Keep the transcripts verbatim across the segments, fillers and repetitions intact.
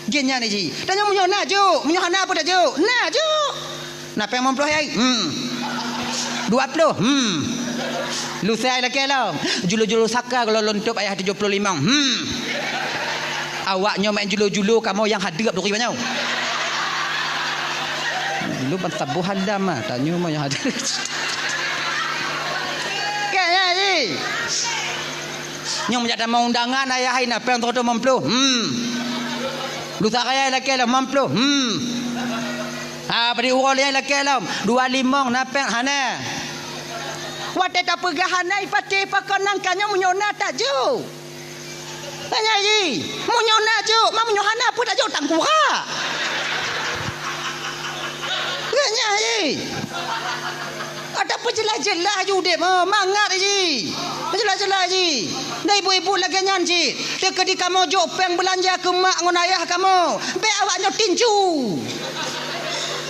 Gen nyan ji. Tanyoe meunyoe na jok, meunyoe hana peue tajok. Na jok. Na péng limong ploh ai. Hmm. Dua ploh. Hmm. Lusa lakée lom. Julu-julu saka kalau lôn tôb ayah tujoh ploh limong. Hmm. Awak nyoe main julu-julu, kamoe nyang hadeup duri banyoe. Julu ban saboh hadam ah, tanyoe mah nyang hadeup. Kan ya ji. Nyoe meunjak tamong undangan ayah hai na péng seratus lima puluh. Hmm. Lusa raya lakée lom lima puluh. Hmm. Ha, bri uroe lé lakée lom dua limong na péng hana. Watée tapeugah hana ipatéh pakon nangka nyoe meunyoe na tajok. Tanya ji, meunyoe na jok, ma meunyoe hana peue tajok tangkura. Tanya ji. Ada peujeulaih-jeulaih ju udeb, oh, mangat ji. Peujeulaih-jeulaih ji. Dan ibu-ibu lagée nyan cit. Teukeudi kamoe jok péng beulanja keu mak ngon ayah kamoe. Bék awak nyoe tinju.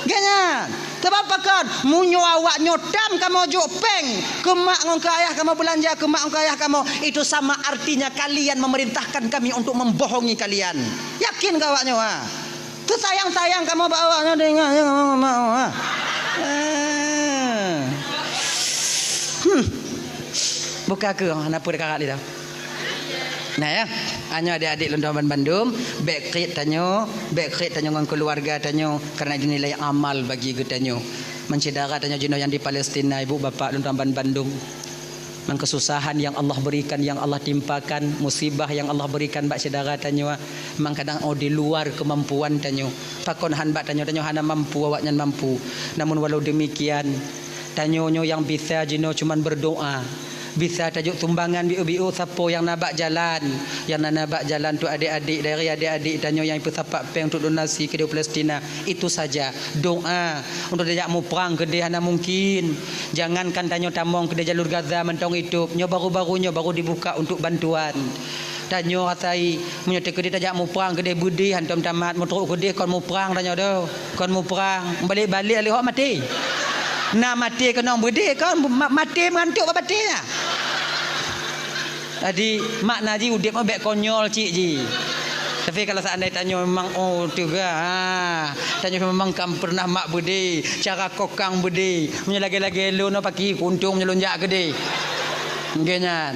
Geuh nyan. Sabab pakon? Meunyoe awak nyoe tam kamoe jok péng keu mak ngon keu ayah kamoe, beulanja keu mak ngon keu ayah kamoe, itu sama artinya kalian memerintahkan kami untuk membohongi kalian. Yakin keu awak nyoe, ha? Teusayang-sayang kamoe bak awak nyoe, teuingat, teuingat, teuingat, teuingat, ha? Eh. Hmm. Buka ke, hana peue karat lé dah. Nah ya, nyoe adik-adik lôn tuan bandum, bék kriet tanyoe, bék kriet tanyoe ngon keuluwarga tanyoe, karena itu nilai amal bagi geutanyoe. Meusyedara tanyoe jinoe nyang di Palestina, ibu bapak lôn tuan bandum. Ngon kesusahan yang Allah berikan, yang Allah timpakan, musibah yang Allah berikan bak syedara tanyoe, memang kadang oh di luar kemampuan tanyoe. Pakon han bak tanyoe, tanyoe hana mampu, awaknyan mampu. Namun walau demikian, tanyoe nyoe nyang bisa jinoe cuman berdoa. Bisa tajok sumbangan biôk-biôk sapo nyang na bak jalan. Nyang na, na bak jalan tu adik-adik, dari adik-adik tanyoe nyang ipeusapat péng untuk donasi keudéh Palestina. Itu saja. Doa. Untuk tajak muprang keudéh hana mungkin. Jangankan tanyoe tamong keudéh jalur Gaza mantong itôb. Nyoe baru-baru nyoe baru dibuka untuk bantuan. Tanyoe rasai, meunyoe teukeudéh tajak muprang keudéh beudé hantom tamat, meutrok keudéh kon muprang tanyoe doh. Kon muprang, balek-balek lé hok maté. Na maté keunong beudé kon ma-, maté meugantok bak batée nyan. Jadi, makna jih udeb nyoe bék konyol cit jih. Tapi kalau seandai tanyoe memang, oh, teuga, ha, tanyoe memang kan pernah mak beudé, cara kokang beudé. Meunyoe lagée-lagée lôn, oh, paki kuntong meunyoe lôn jak keudéh. Nggih nyan.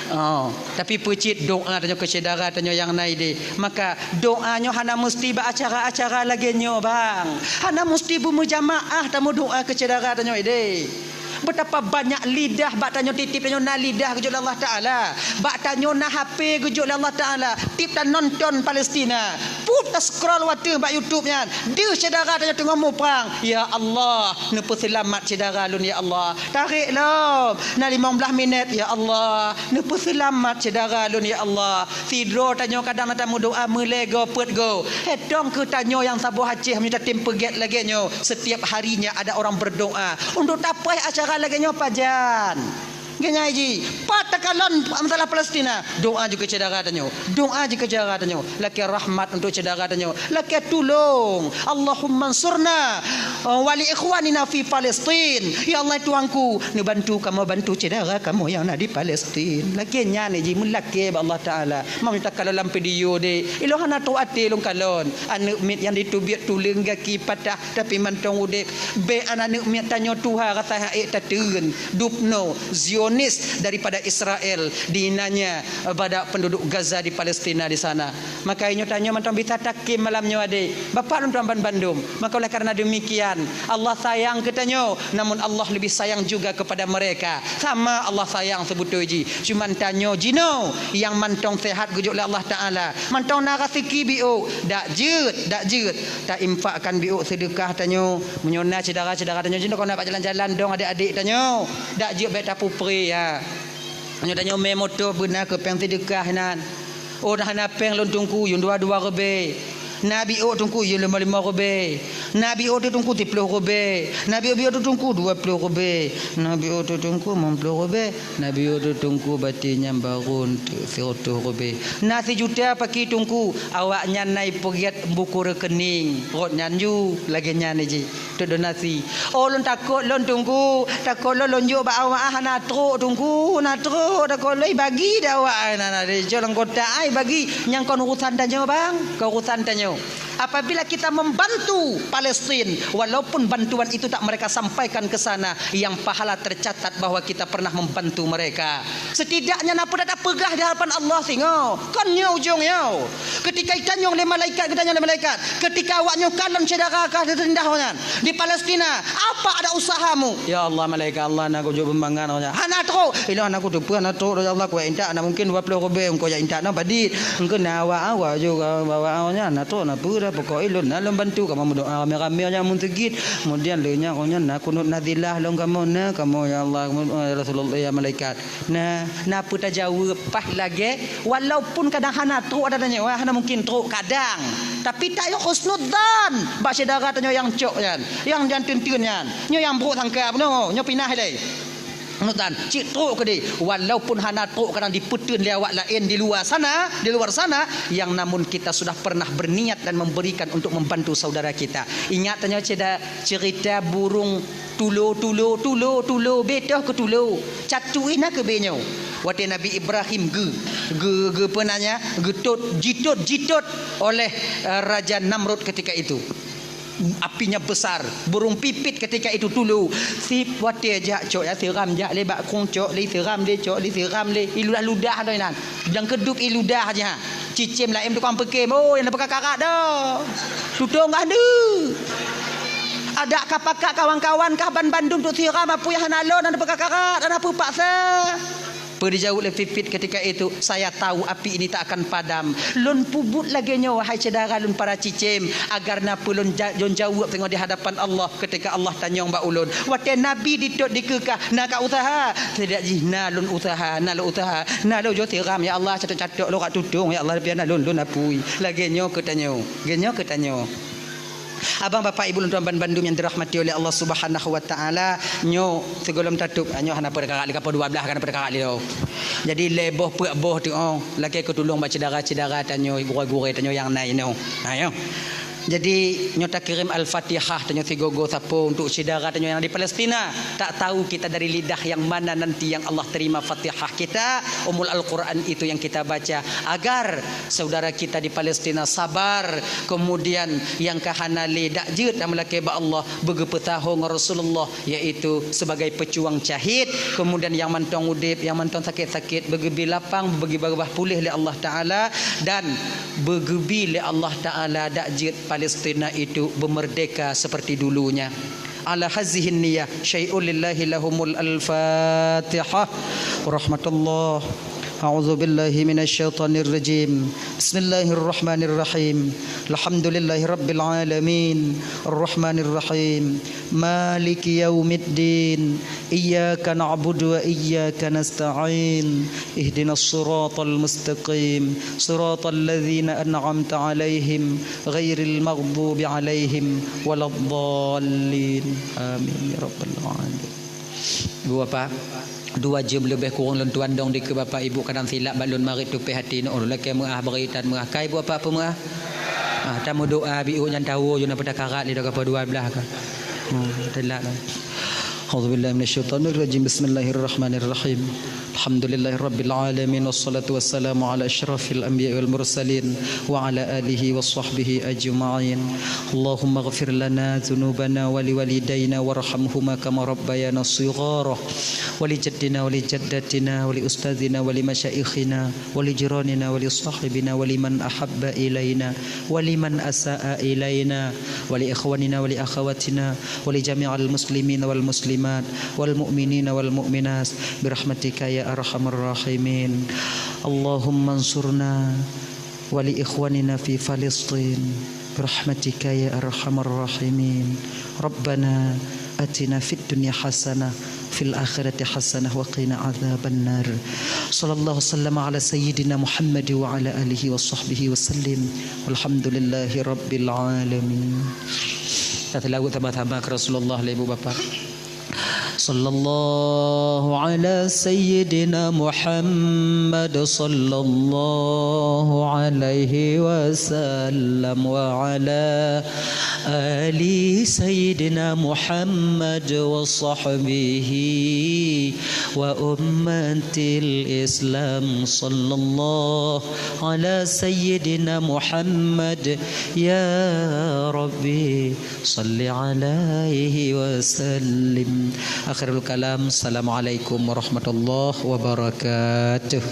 Oh, tapi peucit doa tanyoe keu syedara tanyoe nyang na idéh. Maka doa nyoe hana musti bak acara-acara lagée nyoe, bang. Hana musti beumeujamaa tameudoa keu syedara tanyoe idéh. Betapa banyak lidah bak tanyoe tieb-tieb tanyoe na lidah geujok lé Allah Taala. Bak tanyoe na H P geujok lé Allah Taala. Tieb tanonton Palestina. Peuet ta-scroll watée bak YouTube nyan. Deuh syedara tanyoe teungoh muprang. Ya Allah, neupeuseulamat syedara lôn ya Allah. Tarek lom. Na limong blaih minét, ya Allah, neupeuseulamat syedara lôn, ya Allah. Sidroe tanyoe kadang na tameudoa meulée goe peuet goe. Hetong keu tanyoe nyang saboh Aceh meunyoe tatem peugét lagée nyoe, setiap harinya ada orang berdoa untuk tapaih acara lagée nyoe pajan. Geunyai jih, pat takalon masalah Palestina, doa jih keu syedara tanyoe, doa jih keu syedara tanyoe. Lakée rahmat untuk syedara tanyoe, lakée tulông. Allahumma ansurna, eh, wa li ikhwanina fi Palestin. Ya Allah Tuhanku, neubantu kamoe bantu syedara kamoe nyang na di Palestin. Lakée nyan jih meulakée bak Allah Taala. Meunyoe takalon lam video deh, ilôn hana trok até lôn kalon. Aneuk miet nyang diteubiet tuleueng gaki patah tapi mantong udeb. Bék aneuk miet tanyoe tuha rasa hak ék tateun. Dubno, Zionis daripada Israel, dinanya pada penduduk Gaza di Palestina di sana. Maka inyoe tanyoe mantong bisa takem malam nyoe adé. Bapak lôn tuan ban bandum. Maka oleh karena demikian, Allah sayang keu tanyoe, namun Allah lebih sayang juga kepada mereka. Sama Allah sayang sebetul jih. Cuman tanyoe jinoe nyang mantong sehat geujok lé Allah Taala. Mantong na raseuki biôk, dak jeuet, dak jeuet. Ta infakkan biôk seudeukah tanyoe. Meunyoe na syedara-syedara tanyoe jinoe kon na bak jalan-jalan dong adék-adék tanyoe. Dak jeuet bék tapupre ya. Meunyoe tanyoe mé moto beuna keu péng seudeukah inan. Oh, hana péng lôn teungku, yum dua-dua ribèe. Na biôk teungku, iya lima-lima ribèe. Na biôk teungku, siplôh ribèe. Na biôk-biôk teungku, dua plôh ribèe. Na biôk teungku, limong plôh ribèe. Na biôk teungku, bati nyan barô sireutôh ribèe. Na sijuta paki teungku, awaknyan na ipeugèt buku rekening. Rot nyan ju, lagèe nyan jih. Teudonasi. Oh, lôn takot lôn teungku, takot lôn, lôn jok bak awak, ah, hana trôk teungku, hana trôk, takot lôn ibagi di awak, ah, na, na, di jok lam kotak, ah, ibagi. Nyang kon urusan tanyoe, bang, kon urusan tanyoe. Apabila kita membantu Palestin, walaupun bantuan itu tak mereka sampaikan ke sana, yang pahala tercatat bahwa kita pernah membantu mereka. Setidaknya na peue tapeugah di hadapan Allah singoh. Kon nyoe ujông nyoe. Keutika itanyong lé malaikat, geutanyong lé malaikat, keutika awak nyoe kalon syedara ka teurindah nyan di Palestina, apa ada usahamu? Ya Allah, malaikat Allah, na kujok beumangat nyan. Hana trôk. Ilôn hana kuteupeu, hana trôk, ya Allah, kuintat, na mungkin dua plôh ribèe, engkau jak intat na padit. Engkau na awak-awak juga, awak-awak nyan, na trôk, na peue dah, pokok ilôn na lôn bantu, kamoe meudoa ramé-ramé nyan mun seugit. Kemudian lé nyan, nyan na kunut nazilah lôn kamoe na, kamoe, ya Allah, ya Rasulullah, ya malaikat. Nah, na peue tajaweueb paih lagèe, walaupun kadang hana trôk, ada tanyoe, hana mungkin trôk kadang. Tapi tayoe husnudzan bak syedara tanyoe nyang cok nyan, nyang jan teunteun nyan, nyoe nyang brôk sangka bunoe, nyoe pinah ilèe. Husnudzan, cit trôk keudéh, walaupun hana trôk kadang dipeuteun lé awak laén di luwa sana, di luar sana, yang namun kita sudah pernah berniat dan memberikan untuk membantu saudara kita. Ingat tanyoe ceda-, cerita burung Tulo, tulo, tulo, tulo, bèe toh keu tulo. Catu ih na keu bèe nyoe. Watèe Nabi Ibrahim geu-, geu-, geupeunanya, geutot, jitot, jitot oleh, eh, Raja Namrud ketika itu. Apinya besar, burung pipit ketika itu tulo. Sip watèe jak cok ya siram jak lé bak krueng cok lé siram lé cok lé siram lé. Iludah-ludah tu inan. Nyang keudub iludah aja. Cicém laén tukang peukém, oh, nyang neupeukarat-karat dah. Tutong kah deuh. Adak ka pakat kawan-kawan kah ban bandum tu siram, apui hana lôn, hana peukakarat, hana peupaksa. Peue dijaweueb lé Pipit ketika itu, "Saya tahu api ini tak akan padam." Lôn peubuet lagèe nyoe, wahai syedara lôn para cicém, agar na peue lôn ja-, lôn jaweueb teungoh di hadapan Allah. Ketika Allah tanyong bak ulôn, watèe Nabi ditot dikeukah, na ka useuha? Tidak jih, na lôn useuha, na lôn useuha, na lôn jok siram, ya Allah, catok-catok lôn ka tutong, ya Allah, biar na lôn, lôn apui. Lagèe nyoe keu tanyoe, lagèe nyoe keu tanyoe. Abang, bapak, ibu, lôn tuan ban bandum nyang dirahmati oleh Allah Subhanahu wa Taala, nyoe sigohlom tatôp, nyoe hana peurkara lé, ka poh dua blah, hana peurkara lé. Jadi, lhèe boh peuet boh tu, oh, lakèe keu tulông bak syedara-syedara tanyoe, gurèe-gurèe tanyoe nyang na inoe. Ha, nyoe. Jadi, nyoe takirém Al-Fatihah tanyoe sigoe-goe sapeue untuk syedara tanyoe nyang di Palestina. Tak tahu kita dari lidah yang mana nanti yang Allah terima Fatihah kita, Ummul Al-Quran itu yang kita baca, agar saudara kita di Palestina sabar, kemudian nyang ka hana lé dak jeuet dan meulakèe bak Allah, beugeupeusaho ngon Rasulullah, yaitu sebagai pejuang syahid, kemudian nyang mantong udép, nyang mantong sakét-sakét, beugeubri lapang, beugeubri babah puléh lé Allah Taala, dan beugeubri lé Allah Taala dak jeuet Palestina itu beumerdeka seperti dulunya. Ala hazihin niyah, syai'un lillahi lahumul Al-Fatihah. Warahmatullah. A'udzubillahi minasyaitonirrajim. Bismillahirrahmanirrahim. Alhamdulillahirabbil alamin. Arrahmanirrahim. Maliki yaumiddin. Iyyaka na'budu wa iyyaka nasta'in. Ihdinas siratal mustaqim. Siratal ladzina an'amta 'alaihim ghairil maghdubi 'alaihim waladdallin. Amin ya rabbal alamin. Ibu bapak, dua jeuem leubeh kureueng lôn tuan dong dikeue bapak ibu kadang silap bak lôn marit tupéh até nyoe. Lakèe meu'ah bri tan meu'ah. Ka ibu bapak peumeu'ah? Ah, tameudoa biôh nyan tawoe jeuet na peutakarat lé dak ka poh dua blah ka. Hmm, telat lah. A'udzubillahi minasyaitonirrajim. Bismillahirrahmanirrahim. Alhamdulillahirabbil alamin, wassalatu wassalamu ala asyrafil anbiya'i wal mursalin wa ala alihi wa sahbihi ajma'in. Allahumma ighfir lana dzunubana wa liwalidaina warhamhuma kama rabbayana shighara, wa li jaddina wa li jaddatina wa li ustadzina wa li masyaikhina wa li jiranina wa li sahibina wa liman ahabba ilaina wa liman asa'a ilaina wa li ikhwanina wa li akhawatina wa li jami'il muslimin wal muslimat wal mu'minina wal mu'minat birahmatika ya arhamar rahimin. Allahumma ansurna wa li ikhwanina fi Filistin birahmatika ya arhamar rahimin. Rabbana آتنا في الدنيا حسنة وفي الآخرة حسنة وقنا عذاب النار. صلى الله وسلم على سيدنا محمد وعلى آله وصحبه وسلم. والحمد لله رب العالمين. Kita selawat sama-sama ke Rasulullah, ibu bapa. صلى الله على سيدنا محمد صلى الله عليه وسلم وعلى آل سيدنا محمد وصحبه وأمة الإسلام. صلى الله على سيدنا محمد يا ربي صل عليه وسلم. آخر الكلام، السلام عليكم ورحمة الله وبركاته.